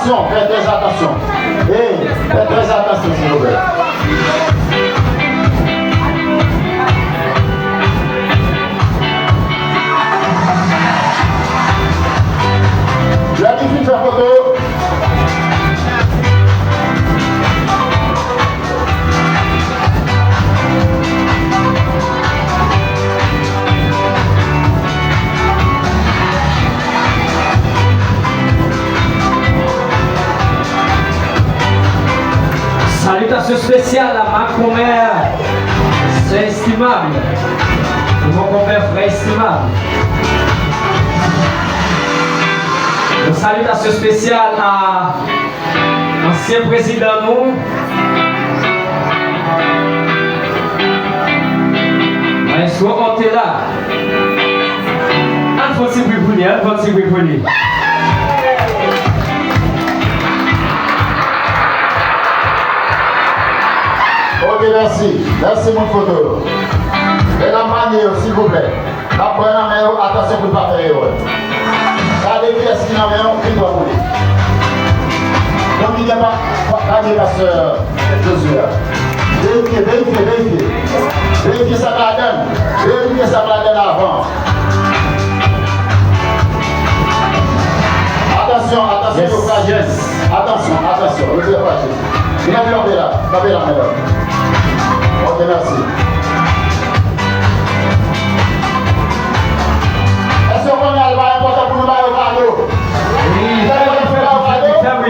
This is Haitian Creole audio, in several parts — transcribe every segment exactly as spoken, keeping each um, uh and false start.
Fè trè atansyon. Hey, fè trè atansyon, silvouplè. Lè li fin fè foto, Salitasyon espesyal a ma commère, sè estimab, mon compère, frè estimab. Yon salitasyon espesyal a ansyen prezidan nou, Maestro Ortela. Ann fè yon ti bri pou li, ann fè yon ti bri pou li. Ok, mèsi. Mèsi, moun foto yo. Medam, manye yo, silvouplè. N ap pran nan men yo, atansyon pou n pa fè erè. Gade kiyès ki nan men yo, ki pran pou li. Donk, li gen pa, pa, pa gen pastè Josué a. Verifye, verifye, verifye. Verifye sa k ladan l. Verifye sa k ladan l avan. Atansyon, atansyon, yo frajil. Atansyon, atansyon, yo trè frajil. Vin kanpe la, kanpe la, medam. Ok, mèsi. Èske w konnen l pa enpòtan pou nou ba yo kado? Wi, fè wi, fè wi, fè wi, fè wi, fè wi.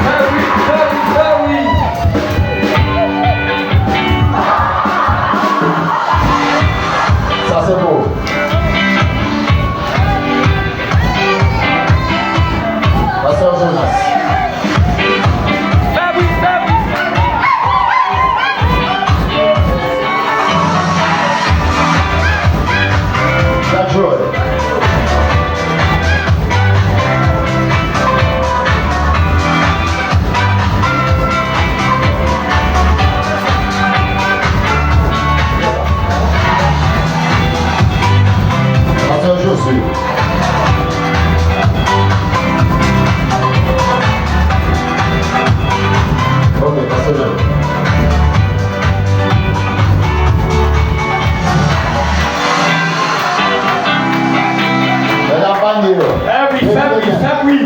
Fè wi, fè wi, fè wi. Sa se pou ou. Pastè Jonas. Gad Joel. Pastè Josué. Ok, pastè Josué. Medam, panye yo. Fè wi, fè wi, fè wi.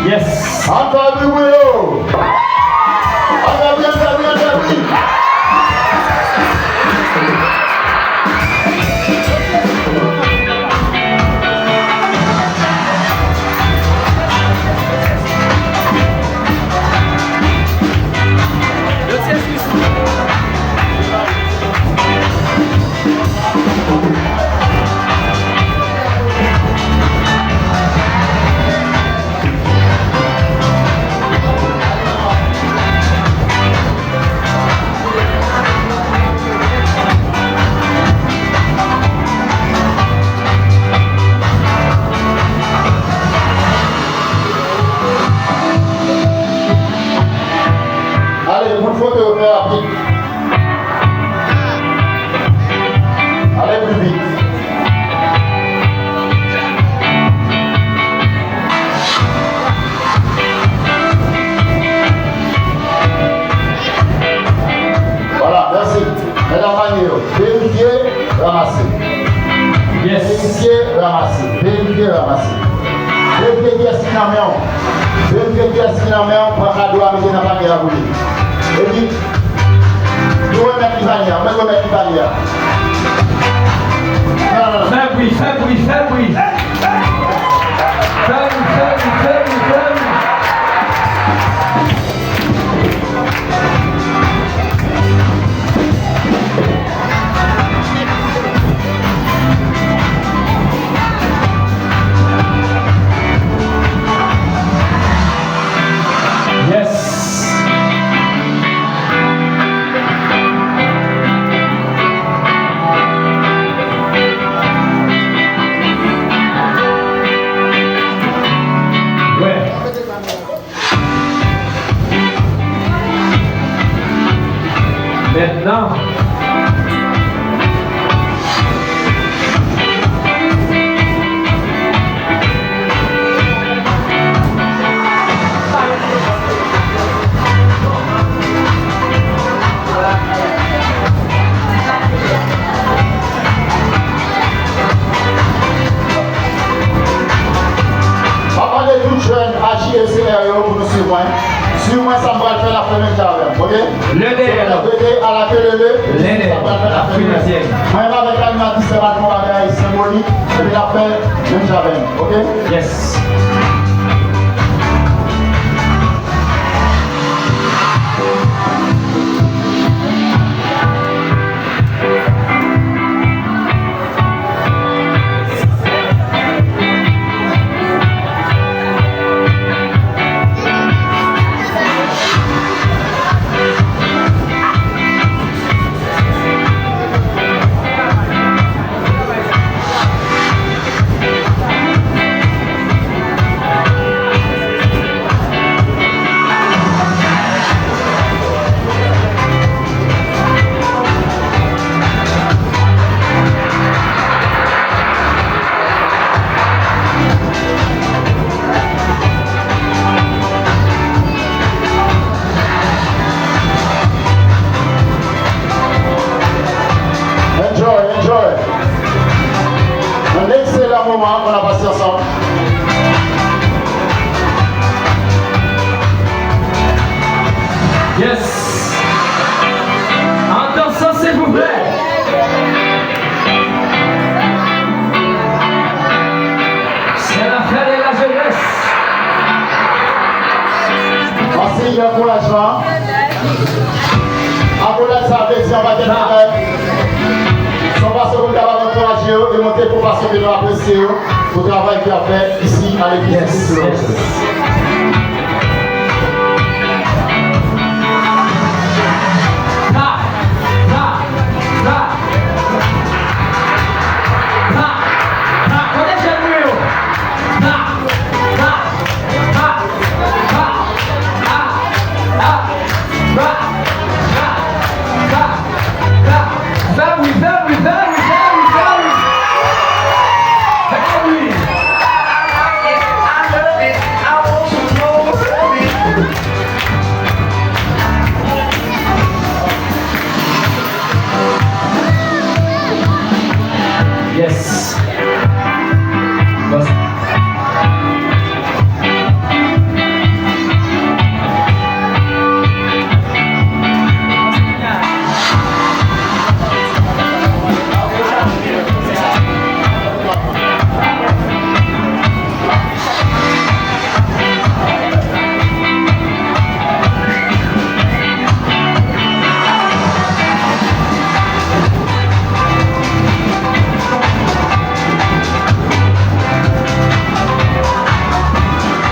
Yes. Ann fè bri pou yo. Ann fè bri, ann fè bri, ann fè bri. Ale, moun foto yo fè rapid. Ale pli vit. Vwala, mèsi. Medam, panye yo. Verifye, ranmase. Yes. Verifye, ranmase. Verifye, ranmase. Verifye kiyès ki nan men w. Verifye kiyès ki nan men w. Pran kado a, mete nan panye a pou li. Epi, nou remèt li panye a. Mwen remèt li panye a. Non, non, non. Fè bri, fè bri, fè bri. Fè bri, fè bri, fè bri, fè bri. Yes. Mentnan, m ap mande tout jèn H I S C R yo pou nou swiv mwen. Swiv mwen, sa m pral fè, n ap fè menm jan avè m, oke? Le D L. Rete a la ke lele. Le D L. Sa m pral fè, n ap fè menm jan. Mwen menm avèk animatris, se pa yon bagay senbolik, epi n ap fè menm jan avè m, oke? Yes. Enjoy, enjoy. Un excellent moment qu'on a passé ensemble. Yes. Attention, s'il vous plaît. C'est la fête de la jeunesse. Mèsi, ankourajman. Akolad sa vle di yon pakèt bagay. Se yon fason pou n kapab ankouraje yo e montre pou fason ke nou apresye yo pou travay ke y ap fè isi a legliz. Yes, yes. Very, very, very, very, very, very. I like it. I love it. I want some more of it. Yes. Bas-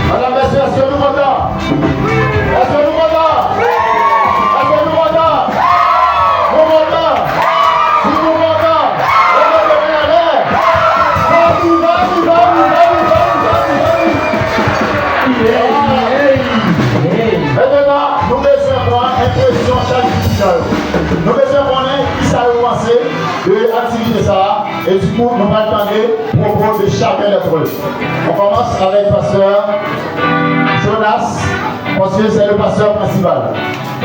Medam, mesye, èske nou kontan? Èske nou kontan? Èske nou kontan? Nou kontan? Si nou kontan, nou mete men anlè. Vèvi, vèvi, vèvi. Mentnan, nou bezwen pran enpresyon chak vizitè yo. Nou bezwen konnen kisa yo panse de aktivite sa a. E dikou, nou pral tande pwopo de chacun d'entre eux. On commence avec pastè Jonas, paske se le pastè prensipal. N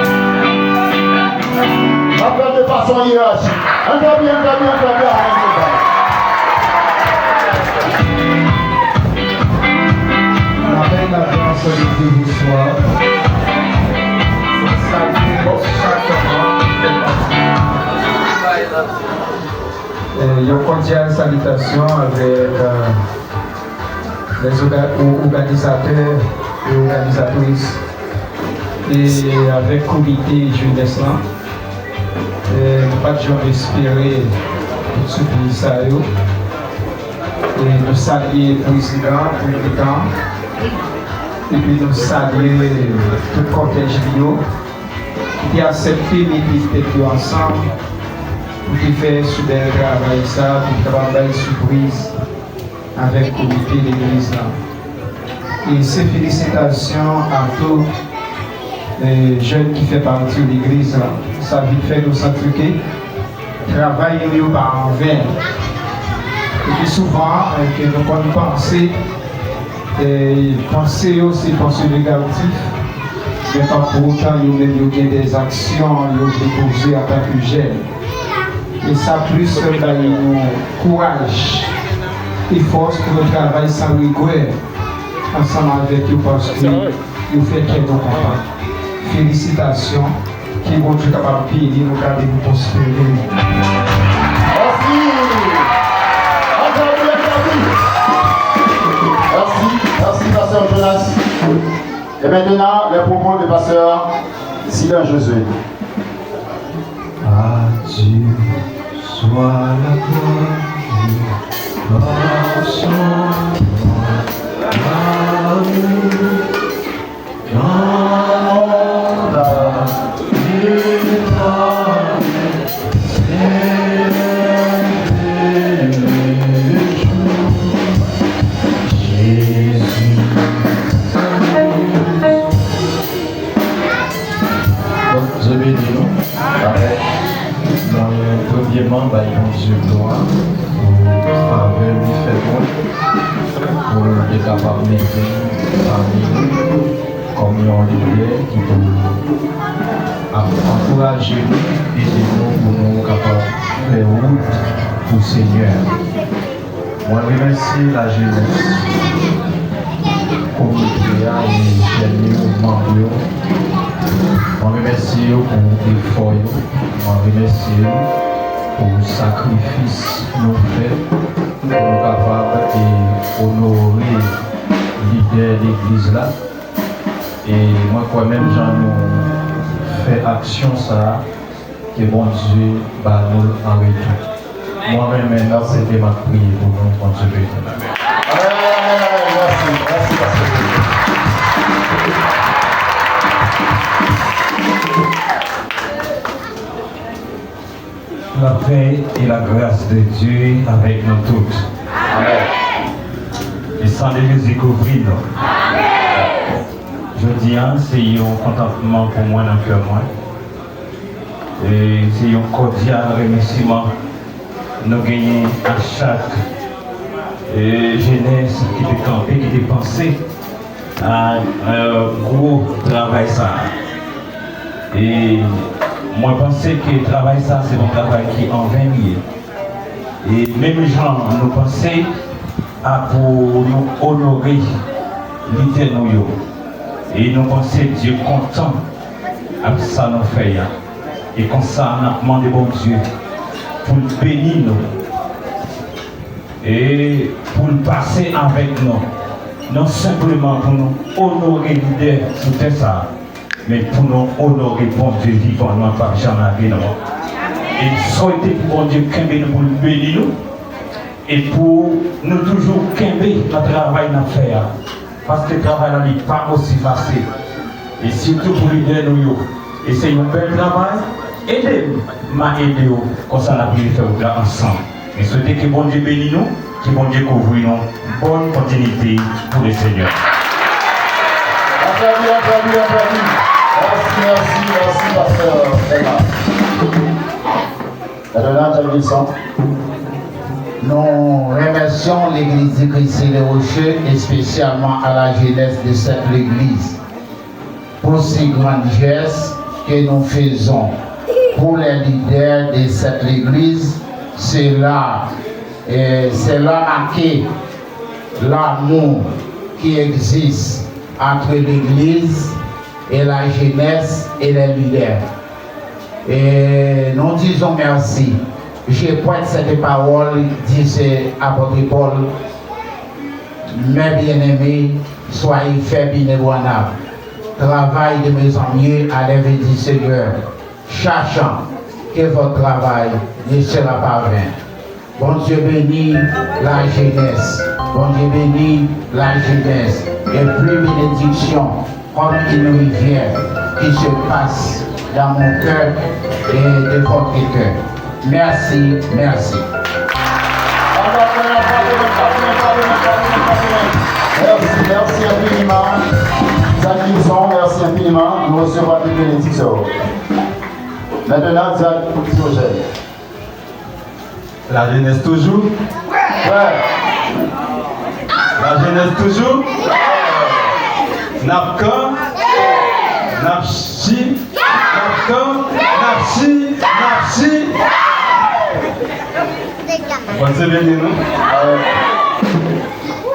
ap fè l de fason yerachik. Ann fè byen, ann fè byen, ann fè byen, ann fè byen. N ap fè l de fason yerachik. Salye chak moun. Eh, yon kòdyal salitasyon avèk, eh, les orga-, o-, òganizatè e òganizatris e avèk komite jenès lan. Eh, nou pa t janm espere tout sipriz sa yo. E nou salye prezidan, prezidan, epi nou salye tout kòtèj li yo ki te aksepte mete tèt yo ansanm pou te fè si bèl travay sa, pou te kapab bay sipriz avèk komite legliz lan. E se felisitasyon a tout e, jèn ki fè pati legliz la. Sa vin fè nou santi ke travay nou yo pa anven. Epi souvan, e, ke nou konn panse, e, panse yo se panse negatif, men pa pou otan yo menm yo gen de aksyon yo vle poze antanke jèn. E sa plis bay nou kouraj e fòs pou nou travay san regrè ansanm avèk yo, paske yo fè kè nou kontan. Felisitasyon. Ke Bondye kapab beni nou, gade nou, pwospere nou. Mèsi. Aplodi, aplodi. Mèsi, mèsi, pastè Jonas. Et maintenant, les propos de pasteur Sidan Josué. À Dieu soit la gloire, par son grand amour. Bondye beni nou. Mwen, premyeman, bay Bondye glwa pou favè li fè mwen, pou l te kapab mete m pami nou kòm yon lidè ki pou ap ankouraje nou, ede nou pou nou kapab fè wout pou Senyè a. Mwen remèsye lajenès, komite a, e jèn yo, manm yo. Mwen remèsye yo pou efò yo. Mwen remèsye yo pou sakrifis nou fè pou nou kapab, e, onore lidè legliz la. E mwen kwè menm jan nou fè aksyon sa a, ke Bondye ba nou l an retou. Mwen renmen nou, se te m ap priye pou nou, Bondye beni nou. Amèn, amèn, amèn. Mèsi, mèsi, pastè. La paix et la grâce de Dieu avec nous tous. Amèn. E san de Jezi kouvri nou. Jodi a, se yon kontantman pou mwen nan kè mwen. E se yon kòdyal remèsiman nou genyen a chak, e, jenès ki te kanpe, ki te panse a, e, gwo travay sa a. E mwen panse ke travay sa a se yon travay ki anven li ye. E menm jan nou panse a pou nou onore lidè nou yo, e nou panse Dye kontan ak sa nou fè a. E konsa, n ap mande Bondye pou l beni nou e pou l pase avèk nou, non senpleman pou nou onore lidè sou tè sa a, men pou nou onore Bondye vivan nou an k p ap janm lage nou an. E m swete pou Bondye kenbe nou, pou l beni nou, e pou nou toujou kenbe nan travay n ap fè a, paske travay la li pa osi fasil. E sitou pou lidè nou yo, e se yon bèl travay. Ede m, m a ede w, konsa n ap rive fè wout la ansanm. Mwen swete ke Bondye beni nou, ke Bondye kouvri nou. Bòn kontinite pou le Senyè. Aplodi, aplodi, aplodi. Mèsi, mèsi, mèsi, pastè Bernard. Bernard Davidson. Nous remercions l'Église du Christ et les Rochers, et spécialement à la jeunesse de cette église, pour ces grands gestes que nous faisons pour les leaders de cette église. Cela, euh, cela marque l'amour qui existe entre l'église et la jeunesse et les leaders. Et nous disons merci. Je prête cette parole, dit c'est apôtre Paul, mes bien-aimés, soyez fermes, inébranlables. Travaillez de mieux en mieux à l'œuvre du Seigneur, sachant que votre travail ne sera pas vain. Bondye beni lajenès. Bondye beni lajenès. Et plus bénédiction comme une rivière qui se passe dans mon cœur et de votre cœur. Merci, merci. Mèsi, mèsi enfiniman. Sa ki son, Mèsi enfiniman, nou resevwa tout benediksyon. Mentnan, Dyak Diojèn. Lajenès toujou. Prè. Lajenès toujou. N ap kan? N ap chi? N ap kan? N ap chi? N ap chi? Bondye beni nou.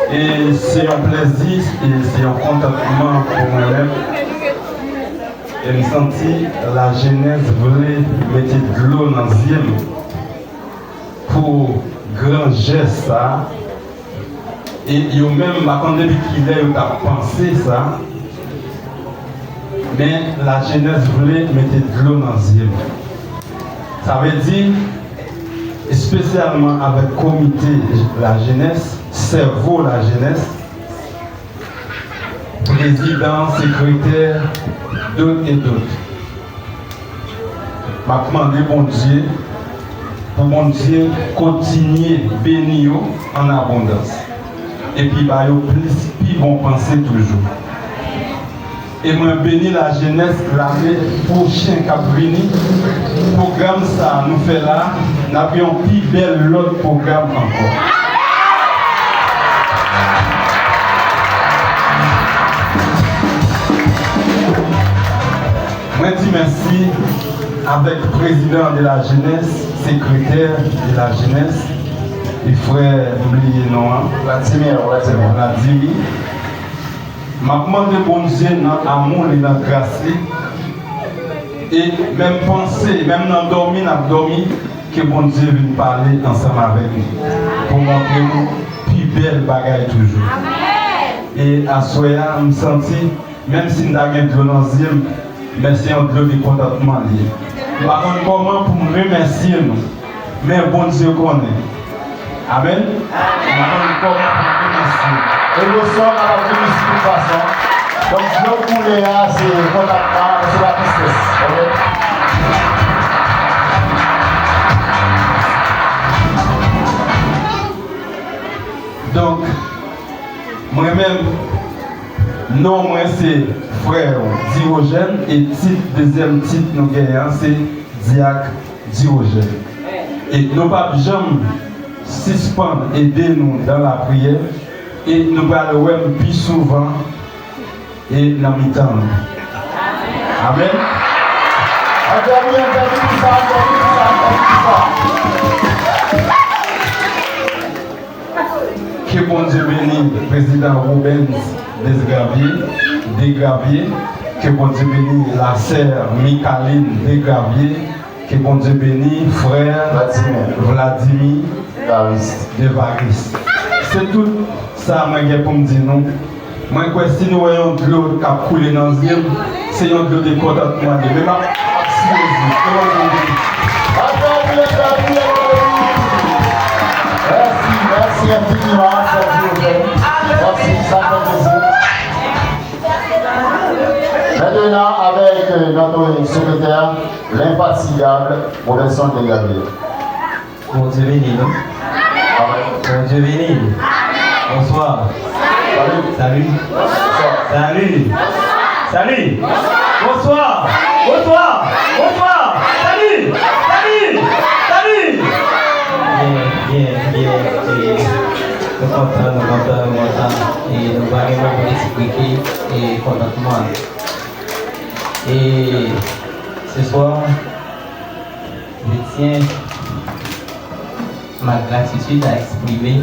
E se yon plèzi, e se yon kontantman pou mwen menm. E m santi lajenès vle mete dlo nan zye m pou gran jès sa a. E yo menm, m pa konn depi kilè yo t ap panse sa, men lajenès vle mete dlo nan zye m. Sa vle di, espesyalman avèk komite lajenès, sèvo lajenès, prezidan, sekretè, dot e dot. M ap mande Bondye pou Bondye kontinye beni yo an abondans, epi ba yo plis, pi bon panse toujou. E mwen beni lajenès lane pwochen k ap vini. Pwogram sa a nou fè la, n ap gen yon pi bèl lòt pwogram ankò. Mwen di mèsi avèk prezidan de la jenès, sekretè de la jenès, e frè, m bliye non an. Vladimir, Vladimir. Vladimir. M ap mande Bondye nan amou li, nan gras li, e menm panse, menm nan dòmi n ap dòmi, ke Bondye vin pale ansanm avèk nou, pou montre nou pi bèl bagay toujou. E aswè a, m santi, menm si m ta gen dlo nan zye m, men se yon dlo de kontantman li ye. M pa konn kòman pou m remèsye nou, men Bondye konnen. Amèn. M pa konn kòman pou m remèsye nou. Emosyon an kapab vini sou tout fason. Donk, dlo koule a, se kontantman, men se pa tristès. Oke? Donk, mwen menm, non mwen se Frè Diwojèn, e tit, dezyèm tit nou genyen an, se Dyak Diwojèn. E nou p ap janm sispann ede nou dan lapriyè, e nou pral wè m pi souvan e nan mitan nou. Amèn. Aplodi, aplodi pou sa, aplodi pou sa, aplodi pou sa. Ke Bondye beni prezidan Rubens Desgraviers, Desgraviers. Ke Bondye beni la sè Micaline Desgraviers. Ke Bondye beni frè Vladimir. Vladimir Devaris. Devaris. Se tout sa mwen gen pou m di nou. Mwen kwè si nou wè yon dlo k ap koule nan zye m, se yon dlo de kontantman li ye. Men m ap, ap siye zye. Ke Bondye beni. Aplodi, aplodi, aplodi. Mèsi, mèsi enfiniman, frè Diwojèn. Mèsi, sa fè plezi. Mentnan, avèk, euh, notre secrétaire, l'infatigable Robinson Desgraviers. Bondye beni nou. Amèn. Bondye beni nou. Bonswa. Salut. Salut. Bonswa. Salut. Salut. Bonswa. Bonswa. Bonswa. Salut. Salut. Salut. Byen, byen, byen. E, nou kontan, nou kontan, nou kontan. E nou pa gen mo pou eksplike, e, kontantman. E, se swa, je tiens ma gratitude à exprimer,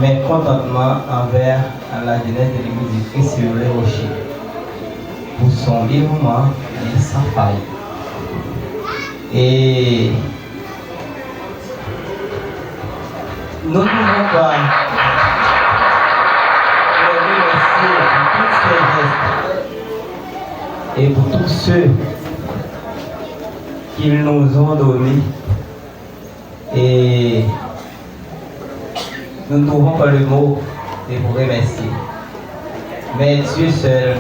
men kontantman anvè la jeunesse de l'église du Christ sur les Rochers pour son dévouement sans faille. Et nous ne pouvons pas les remercier pour tous ces gestes et pour tous ceux qu'ils nous ont donnés. Et nous ne trouvons pas le mot de vous remercier. Mais Dieu seul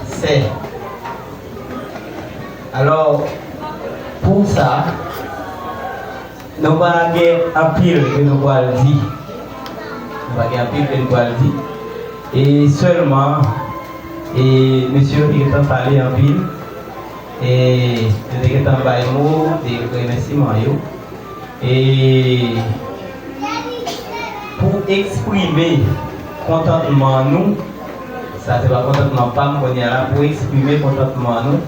sait. Alors, pour ça, nou pa gen anpil ke nou pral di. Nou pa gen anpil ke nou pral di. E sèlman, E mesye yo te gentan pale anpil. E yo te gentan bay mo de remèsiman yo. E pou eksprime kontantman nou, sa se pa kontantman pa m kounye a la, pou eksprime kontantman nou,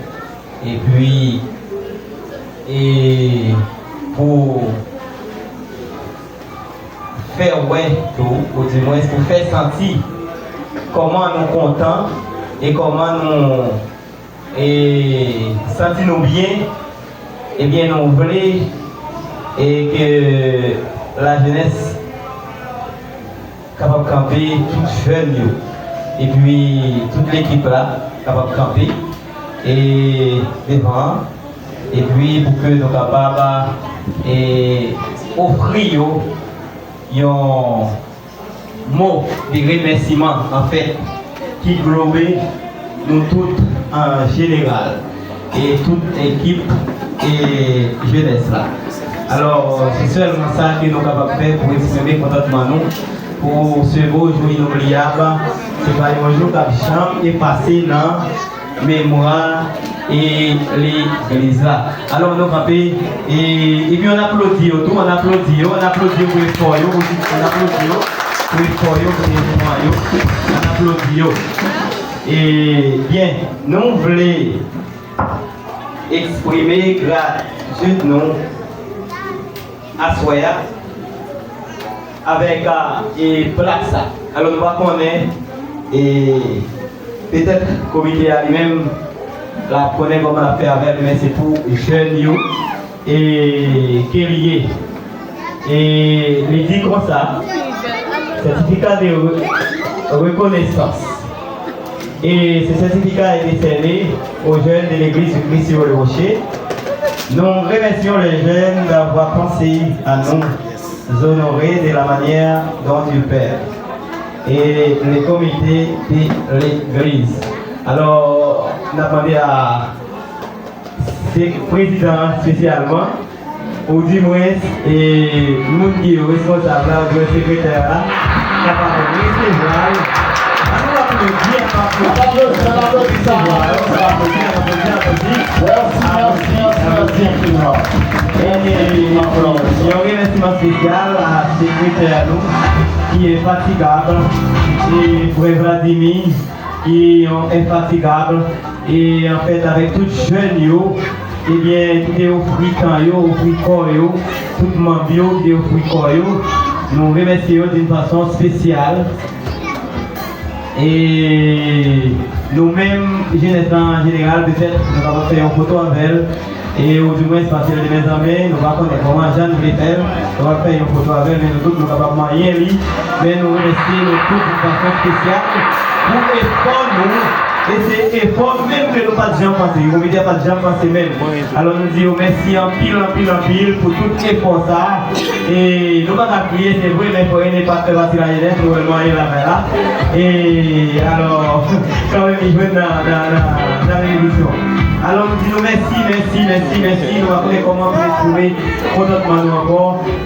epi e pou fè wè tou, oudimwens pou fè santi kòman nou kontan e kòman nou e santi nou byen, ebyen, nou vle e ke lajenès kapab kanpe, tout jèn yo, epi tout lekip la kapab kanpe e devan an, epi pou ke nou kapab e ofri yo yon mo de remèsiman, anfèt, ki globe nou tout an jeneral e tout ekip e jenès la. Alò, se sèlman sa ke nou kapab fè pou eksprime kontantman nou pou ce beau jour inoubliable. Se pa yon jou k ap janm efase nan memwa e legliz la. Alò, nou kanpe e, epi ann aplodi yo tou, ann aplodi yo, ann aplodi yo pou efò yo, pou, ann aplodi yo pou efò yo, pou devouman yo, ann aplodi yo. E byen, nou vle eksprime gratitid nou aswè a avèk a, e, plak sa. Alò, nou pa konnen, e, petèt komite a li menm l ap konnen kòman l ap fè avè l, men se pou jèn yo e, ke l ye. E li di konsa, certificat de re- reconnaissance. Et ce certificat est décerné aux jeunes de l'église du Christ sur le Rocher. Nous remercions les jeunes d'avoir pensé à nous honorer de la manière dont ils peuvent. Et le comité de l'église. Alò, n ap mande a se prezidan an espesyalman, oudimwens, e, moun ki responsab la, oudimwens sekretè a, kapab resevwa l. Ann nou aplodi, ann nou aplodi, ann nou aplodi, ann nou aplodi, ann nou aplodi, ann nou aplodi. Mèsi, mèsi, mèsi, mèsi anpil. E, yon remèsiman espesyal a sekretè nou, ki enfatigab, e frè Vladimir, ki yon enfatigab, e anfèt avèk tout jèn yo, ebyen, ki te ofri tan yo, ofri kò yo, tout manm yo ki te ofri kò yo, nou remèsye yo d'une façon spéciale. E nou menm, jenès lan an jeneral, petèt, nou kapab fè yon foto avè l. E oudimwens, paske l te mezanmi, nou pa konnen kòman jan n vle fè l, nou pral fè yon foto avè l, men nou tout nou kapab manyen li, men nou remèsye nou tout yon fason espesyal pou efò nou, e se efò menm ke nou pa t janm panse, komite a pa t janm panse menm. Alò nou di yo mèsi anpil, anpil, anpil pou tout efò sa a. E nou pa ka kriye, se vre, men fò Rene pa t fè pati lajenès, nou wè l manyen lakay la. E alò, kanmenm, li jwenn nan, nan, nan, nan benediksyon. Alò, nou di nou mèsi, mèsi, mèsi, mèsi. Nou pa konnen kòman pou eksprime kontantman nou ankò.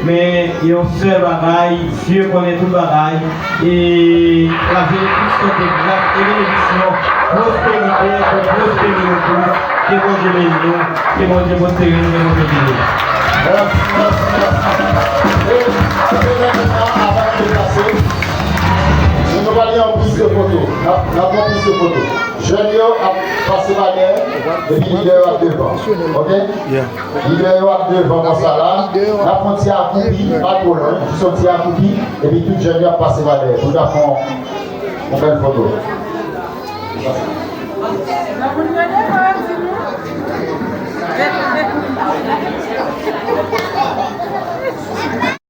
Men yon sèl bagay, Dye konnen tout bagay. E kraze tout sòt de gras e benediksyon, pwosperite pou pwospere nou tout. Ke Bondye beni nou, ke Bondye pwospere nou, ke Bondye beni nou. Mèsi, mèsi, mèsi. E, se lè menm nan, avan nou deplase, nou, nou pral gen yon plis de foto. N ap, n ap gen yon plis de foto. Jèn yo ap pase bagay, epi lidè yo ap devan. Oke? Lidè yo ap devan konsa la. N ap fè yon ti akoupi, pa twò lwen, jis yon ti akoupi, epi tout jèn yo ap pase bagay. Pou n ta fè yon, yon bèl foto.